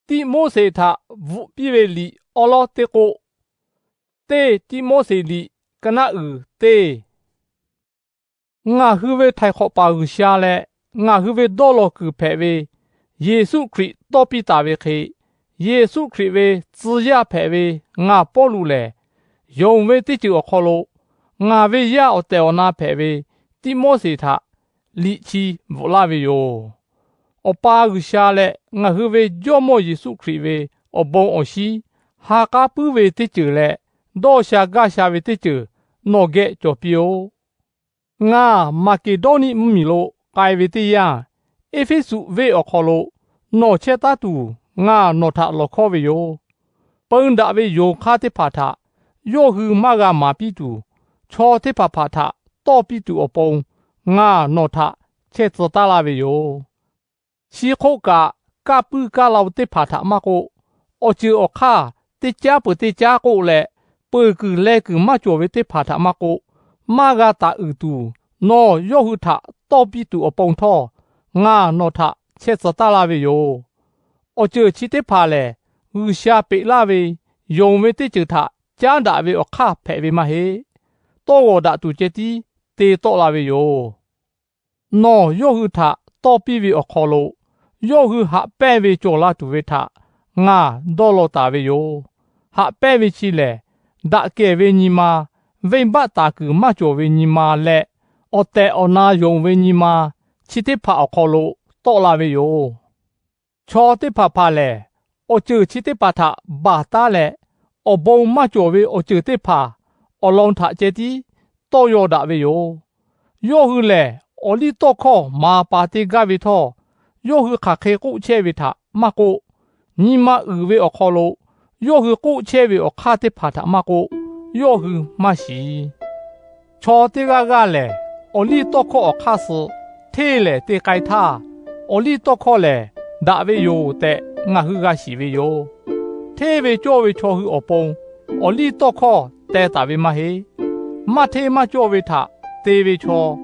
Tiˆmoˉseˍ htaꞈ bvuhꞈ piˇ ve liꞈ awˉ lawˉ teˇ k'oˆ, teˇ Tiˆmoˉseˍ liꞈ, ka naˆ uiˍ teˇ. Ngaˬ hui ve Htaiˍ hk'awꞈ paˍ G'uiˬsha leh ngaˬ hui ve dawˇ law kuiˬ hpehꞈ ve Yeˍsuˆ Hkriꞈ tawˇ piˇ taˍ ve hk'e, Yeˍsuˆ Hkriꞈ ve tcuh yaˇ hpehꞈ ve ngaˬ Pawˇluꞈ lehˬ, yonˍ ve teˇ ceuˬ awˬ hk'aw lo ngaˬ ve yaˇ awˬ tehˬ awˬ na hpehꞈ ve Tiˆmoˉseˍ htaꞈ liꞈ chi bvuhꞈ laˇ ve yoˬ. Awˬ pa G'uiˬsha leh ngaˬ hui ve Jawˇmawˇ Yeˍsuˆ Hkriꞈ ve awˬ bon awˬ shinˉ, ha k'aˉ puiˉ ve teˇ ceuˬ leh dawˇ sha gaˇ sha ve teˇ ceuˬ nawˬ geh cawˬ piˇ-oˆ. Ngaˬ Maˍkeˍdawˇniˆ mvuhˇmiˬ lo k'ai ve teˇ yanˇ, Eˇfeˇsuꞈ venˇ awˬ hk'aw lo nawˬ chehˇ taˉ tuˬ ngaˬ nawˬ htaꞈ lawˬ hkawˇ ve yoˬ. Peun daꞈ ve yonˍ hk'aˇ teˇ hpaˍ htaꞈ yawˇ hui maˇ g'a maˍ piˇ tuˬ, chaw teˇ hpaˍ hpaˍ htaꞈ tawˇ piˇ tuˬ awˬ pon ngaˬ nawˬ htaꞈ chehˇ tcuh taˉ laˇ ve yoˬ. Chi hk'oˆ kaꞈ, kaˇ puiˇ kaˇ lao teˇ hpaˍ htaꞈ maˇ k'oˆ, awˬ ceuˬ awˬ hk'aˇ teˇ caˉ peuˬ teˇ caˉ k'oˆ leh, peuˬ kuiˬ leh kuiˬ maˇ cawˬ ve teˇ hpaˍ htaꞈ maˇ k'oˆ, maˇ g'a taˍ uiˍ tuˬ, nawˬ yawˇ hui htaꞈ tawˇ piˇ tuˬ awˬ pon htawˇ, ngaˬ nawˬ htaꞈ chehˇ tcuh taˉ laˇ ve yoˬ. Awˬ ceuˬ chi teˇ hpaˍ lehˬ, G'uiˬsha peꞈ laˇ ve yonˍ ve teˇ ceuˬ htaꞈ caˉ daꞈ ve awˬ hk'aˇ hpehꞈ ve maˇ heˆ. Tawˇ g'awˬ daꞈ tuˬ ceh tiˉ te tawˆ la ve yoˬ. Nawˬ yawˇ hui htaꞈ tawˇ piˇ ve awˬ hk'aw lo, yawˇ hui haꞈ pehnˇ ve cawˬ la tuˬ ve htaꞈ ngaˬ dawˇ law taˍ ve yoˬ. Haꞈ pehnˇ ve chi lehˬ, daꞈ kehˬ ve nyi ma, venˇbaˆ taˍ kuiˬ maˇ cawˬ ve nyi ma leh, awˬ tehˬ awˬ na yonˍ ve nyi ma, chi teˇ hpaˍ awˬ hk'aw lo tawˆ la ve yoˬ. Chaw teˇ hpaˍ hpaˍ lehˬ, awˬ ceuˬ chi teˇ hpaˍ htaꞈ baˬ taˉ leh, awˬ bon maˇ cawˬ ve awˬ ceuˬ teˇ hpaˍ awˬ lawn htaꞈ ceh tiˉ tawˇ yaw daꞈ ve yoˬ. Yawˇ hui lehˬ, awˬliˇtawˇhkawˇ maˍ paˍ te gaˇ ve htawˇ, yawˇ hui hk'aˬ hk'e k'oˆ chehˇ ve htaꞈ maˇ k'oˆ, nyi ma uiˍ ve awˬ hk'aw lo yawˇ hui k'oˆ chehˇ ve awˬ hk'aˇ teˇ hpaˍ htaꞈ maˇ k'oˆ, yawˇ hui maˇ shiˍ. Chaw teˇ g'aˇ g'aˇ lehˬ, awˬliˇtawˇhkawˇ awˬ hk'aˇ suh hteˇ lehˍ te k'ai htaˇ, awˬliˇtawˇhkawˇ lehˬ daꞈ ve yoˬ tehꞈ ngaˬ hui g'a shiˍ ve yoˬ. Hteˇ ve cawˇ ve chaw hui awˬ pon awˬliˇtawˇhkawˇ teh taˍ ve maˇ heˆ. Maˇ hteˇ maˇ cawˇ ve htaꞈ te ve chaw,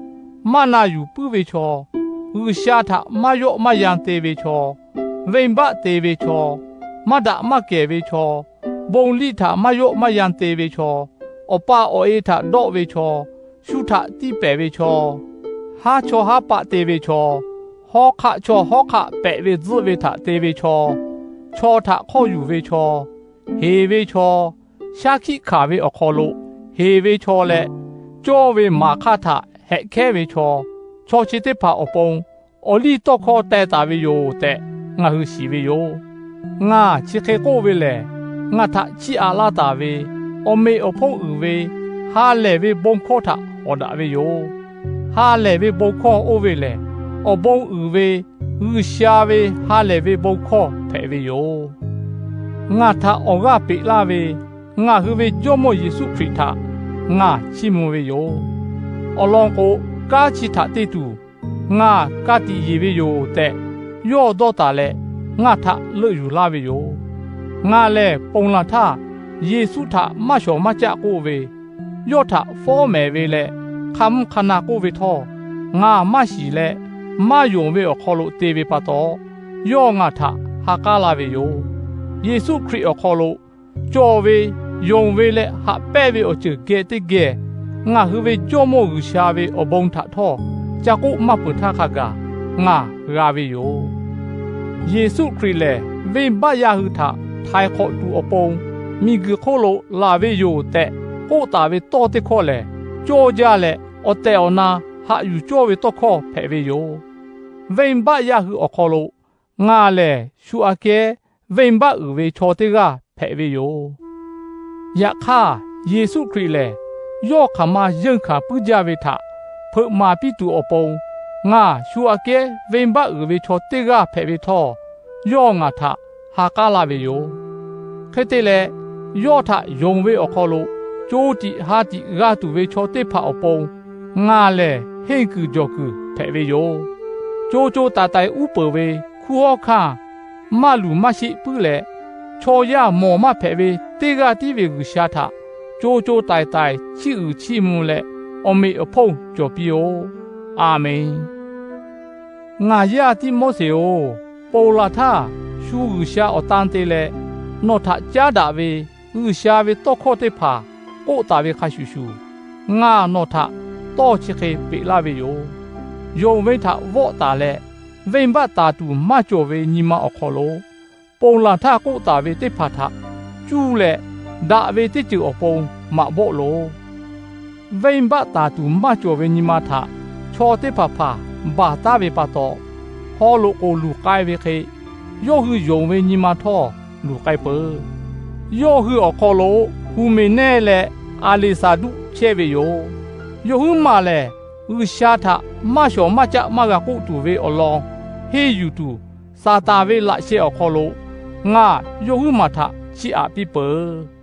maˇ na yuˬ puiˉ ve chaw, G'uiˬsha htaꞈ maˇ yawˆ maˇ yan te ve chaw, venˇbaˆ te ve chaw, maˇ daꞈ maˇ kehˬ ve chaw, bon liˇ htaꞈ maˇ yawˆ maˇ yan te ve chaw, awˬ pa awˬ e htaꞈ dawˆ ve chaw, shu htaꞈ tiˇ pehˍ ve chaw, haˉ chawˇ haˉ paˆ te ve chaw, hawˉ hk'aˆ chawˇ hawˉ hk'aˆ pehꞈ ve tzuhˆ ve htaꞈ te ve chaw, chaw htaꞈ hk'awˇ yuˬ ve chaw, heˍ ve chaw, shaˉ hkiˆ hkanˍ ve awˬ hk'aw lo heˍ ve chaw leh, cawˇ ve maˍ hk'aˇ htaꞈ hehꞈ hkehˉ ve chaw, chaw chi teˇ hpaˍ awˬ pon awˬliˇtawˇhkawˇ teh taˍ ve yoˬ tehꞈ ngaˬ hui shiˍ ve yoˬ. Ngaˬ chi hk'e k'oˆ ve lehˬ, ngaˬ htaꞈ chiˇ aꞈ laˇ taˍ ve awˬ meꞈ awˬ hponˇ uiˍ ve ha lehˬ ve bon hkawˇ htaꞈ hawˍ daꞈ ve yoˬ. Ha lehˬ ve bon hkawˇ oˇ ve lehˬ, awˬ bon uiˍ ve G'uiˬsha ve ha lehˬ ve bon hkawˇ hpehꞈ ve yoˬ. Ngaˬ htaꞈ awˬ g'aˇ peꞈ laˇ ve ngaˬ hui ve Jawˇmawˇ Yeˍsuˆ Hkriꞈ htaꞈ ngaˬ chiˇ mvuh ve yoˬ. Awˬ lawn k'o, kanˉ chi htaꞈ te tuˬ ngaˬ ka tiꞈ yeˬ ve yoˬ tehꞈ, yawˇ dawˇ taˍ leh ngaˬ htaꞈ leuˆ yuˬ laˇ ve yoˬ. Ngaˬ lehˬ ponˬ laˬ htaˇ, Yeˍsuˆ htaꞈ maˇ shawˍ maˇ caˆ k'oˆ ve, yawˇ htaꞈ fawˉ mehˍ ve leh hk'a mvuhˇ hk'a na k'oˆ ve htawˇ, ngaˬ maˇ shiˍ leh maˇ yonˍ ve awˬ hk'aw lo te ve pa taw, yawˇ ngaˬ htaꞈ ha k'aˉ la ve yoˬ. Yeˍsuˆ Hkriꞈ awˬ hk'aw lo cawˬ ve, yonˍ ve leh haꞈ pehnˇ ve awˬ ceuˬ geh teˇ geh, ngaˬ hui ve Jawˇmawˇ G'uiˬsha ve awˬ bon htaꞈ htawˇ ca k'oˆ maˇ peuˬ htaˇ hk'a gaˬ ngaˬ g'a ve yoˬ. Yeˍsuˆ Hkriꞈ lehˬ, venˇbaˆ yaˇ hui htaꞈ htaiˍ hk'awꞈ tuˬ awˬ pon miˬguiˬ hk'oˆ lo laˬ ve yoˬ tehꞈ k'oˆ taˍ ve tawˇ teˇ hkawˇ lehˬ, cawˇ jaˇ leh awˬ tehˬ awˬ na haꞈ yuˬ cawˇ ve tawˇ hkawˇ hpehꞈ ve yoˬ. Venˇbaˆ yaˇ hui awˬ hk'aw lo ngaˬ lehˬ shu aꞈ kehˉ venˇbaˆ uiˍ ve chaw teˇ g'aˇ hpehꞈ ve yoˬ. Yaꞈ hk'aˇ, Yeˍsuˆ Hkriꞈ lehˬ yawˇ hk'aˬ ma yeunˇ hkanˍ puiˉ jaˇ ve htaꞈ hpeuꞈ maˍ piˇ tuˬ awˬ pon, ngaˬ shu aꞈ kehˉ venˇbaˆ uiˍ ve chaw teˇ g'aˇ hpehꞈ ve htawˇ, yawˇ ngaˬ htaꞈ ha k'aˉ laˇ ve yoˬ. Hk'e te leh, yawˇ htaꞈ yonˍ ve awˬ hk'aw lo co tiꞈ ha tiꞈ g'a tuˬ ve chaw teˇ hpaˍ awˬ pon ngaˬ lehˬ henˇ kuiˬ jawˬ kuiˬ hpehꞈ ve yoˬ. Co co taiˍ taiˍ uˉ peunˍ ve hkunˉ hawˉ hkanˇ maˇ luˬ maˇ sheˆ puiˉ leh, chaw yaˇ mawˬ maˇ hpehꞈ ve teˇ g'aˇ tiˉ ve G'uiˬsha htaꞈ co co taiˍ taiˍ chiˇ uiˍ chiˇ mvuh leh, awˬ meꞈ awˬ hponˇ cawˬ piˇ-oˆ. A menˬ. Ngaˬ yaˇ Tiˆmoˉseˍ-oˬ, ponˬ laˬ htaˇ shu G'uiˬsha awˬ tan te leh, nawˬ htaꞈ caˉ daꞈ ve G'uiˬsha ve tawˇ hkawˇ teˇ hpaˍ k'oˆ taˍ ve hk'a shuˍ shuˍ, ngaˬ nawˬ htaꞈ tawˇ chi hk'e peꞈ laˇ ve yoˬ. Yonˍ ve htaꞈ vawˆ taˍ leh, venˇbaˆ taˍ tuˬ maˇ cawˬ ve nyi ma awˬ hk'aw lo, ponˬ laˬ htaˇ k'oˆ taˍ ve teˇ hpaˍ htaꞈ cuˇ leh, daꞈ ve teˇ ceuˬ awˬ pon maꞈ bawˆ loˬ. Venˇbaˆ taˍ tuˬ maˇ cawˬ ve nyi ma htaꞈ chaw teˇ hpaˍ hpaˍ baˬ taˉ ve pa taw, haw loꞈ k'oˍ luˬ k'ai ve hk'e, yawˇ hui yonˍ ve nyi ma htawˇ luˬ k'ai peuˬ. Yawˇ hui awˬ hk'aw lo Huˍmeˍnehˇ leh Aˍleˍsaˍduˆ chehˇ ve yoˬ. Yawˇ huiˉ maˬ lehˬ, G'uiˬsha htaꞈ maˇ shawˍ maˇ caˆ maˇ g'a k'oˆ tuˬ ve awˬ lawn henˇ yuˬ tuˬ, Saˍtanˍ ve laꞈ sheh awˬ hk'aw lo ngaˬ yawˇ huiˉ maˬ htaꞈ chiˇ aꞈ piˇ peuˬ.